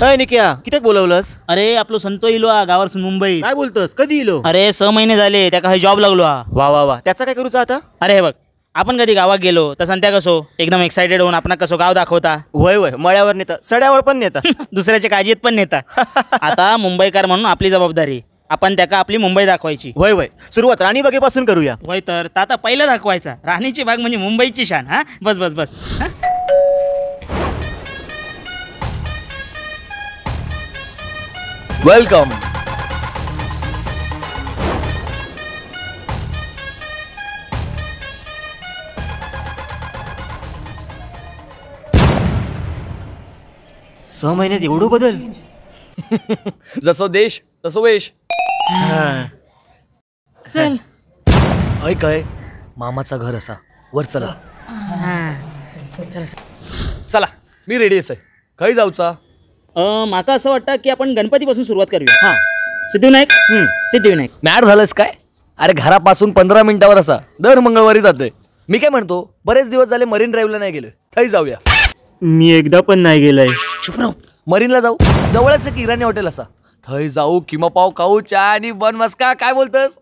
अय निक्या, कित्याक बोलवलंस? अरे आपलो संतो इलो गावावरसून मुंबई. काय बोलतोस, कधी इलो? अरे 6 महिने झाले, त्याका हय जॉब लागलो. हा वा वा वा, त्याचा काय करूचा आता? अरे हे बघ, आपण कधी गावात गेलो तर संत्या कसो एकदम एक्साइटेड होऊन आपण कसो गाव दाखवता. वय वय, मळ्यावर नेता, सड्यावर पण नेता, दुसऱ्याच्या काळजीत पण नेता. आता मुंबईकर म्हणून आपली जबाबदारी, आपण त्याका आपली मुंबई दाखवायची. वय वय, सुरुवात राणीबागेपासून करूया. वय तर आता पहिलं दाखवायचा राणीची बाग म्हणजे मुंबईची शान. हा बस बस बस. Welcome. सहा महिन्यात एवढं बदल? जसं देश तसं वेश. चल ऐक, मामाचा घर असा वर चला. चला मी रेडी आहे. खै जाऊचा? माका असं वाटतं की आपण गणपतीपासून सुरुवात करूया. हा सिद्धिविनायक. सिद्धिविनायक मॅड झालंस काय? अरे घरापासून 15 मिनिटावर असा, दर मंगळवारी जाते. मी काय म्हणतो, बरेच दिवस झाले मरीन ड्राईव्हला नाही गेलो, थंय जाऊया. मी एकदा पण नाही गेलोय. मरीनला जाऊ, जवळच एक इराणी हॉटेल असा, थंय जाऊ, किमा पाव खाऊ, चहा आणि बन मस्का. काय बोलतस?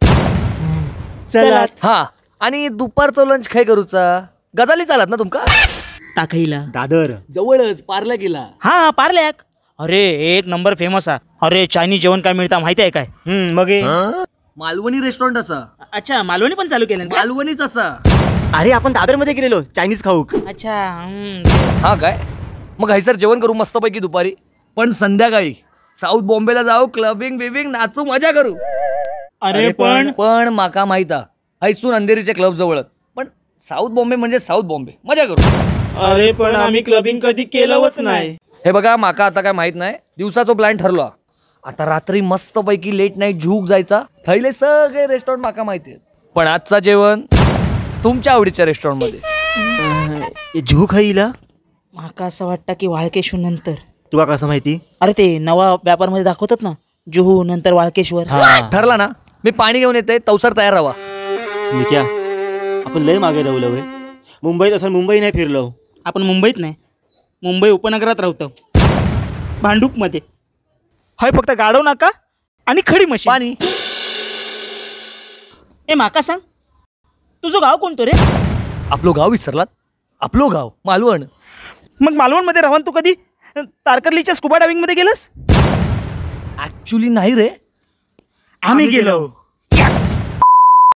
चला. हा आणि दुपारचं लंच खाय करूचा? गजाली चालत ना तुमका? टाकईला, दादर जवळच पार्ल्या गेला. हा पार्ल्याक, अरे एक नंबर फेमस हा. अरे चायनीज जेवण काय मिळता माहिती आहे काय? मग मालवणी रेस्टॉरंट असा. अच्छा मालवणी पण चालू केलं? मालवणीच असा. अरे आपण दादर मध्ये गेलेलो चायनीज खाऊक. अच्छा हा काय, मग हैसर जेवण करू मस्तपैकी दुपारी, पण संध्याकाळी साऊथ बॉम्बेला जाऊ, क्लबिंग बिबिंग, नाचू, मजा करू. अरे पण पण माका माहित हैसून अंधेरीचे क्लब जवळ, पण साऊथ बॉम्बे म्हणजे साऊथ बॉम्बे, मजा करू. अरे पण आम्ही क्लबिंग कधी केलंच नाही. हे बघा माका आता काय माहित नाही, दिवसाचो प्लॅन ठरलो. आता रात्री मस्तपैकी लेट नाईट झूक जायचा, थैले सगळे रेस्टॉरंट माका माहिती आहेत. पण आजचा जेवण तुमच्या आवडीच्या रेस्टॉरंटमध्ये. झूक खाईला माका असं वाटतं की वाळकेश्वर नंतर. तुका कसं माहिती? अरे ते नवा व्यापार मध्ये दाखवतात ना, जुहू नंतर वाळकेश्वर. ठरला ना, मी पाणी घेऊन येते, तवसर तयार राहा. निक्या आपण लय मागे राहू रे, मुंबईत असं मुंबई नाही फिरलो आपण. मुंबईत नाही, मुंबई उपनगरात राहतो, भांडूपमध्ये. हय फक्त गाडव नाका आणि खडी मशीन पाणी. ए माका सांग, तुझं गाव कोणतं रे? आपलं गाव विसरलात? आपलं गाव मालवण. मग मालवणमध्ये राहून तू कधी तारकर्लीच्या स्कुबा डायव्हिंग मध्ये गेलास? ऍक्च्युली नाही रे, आम्ही गेलो.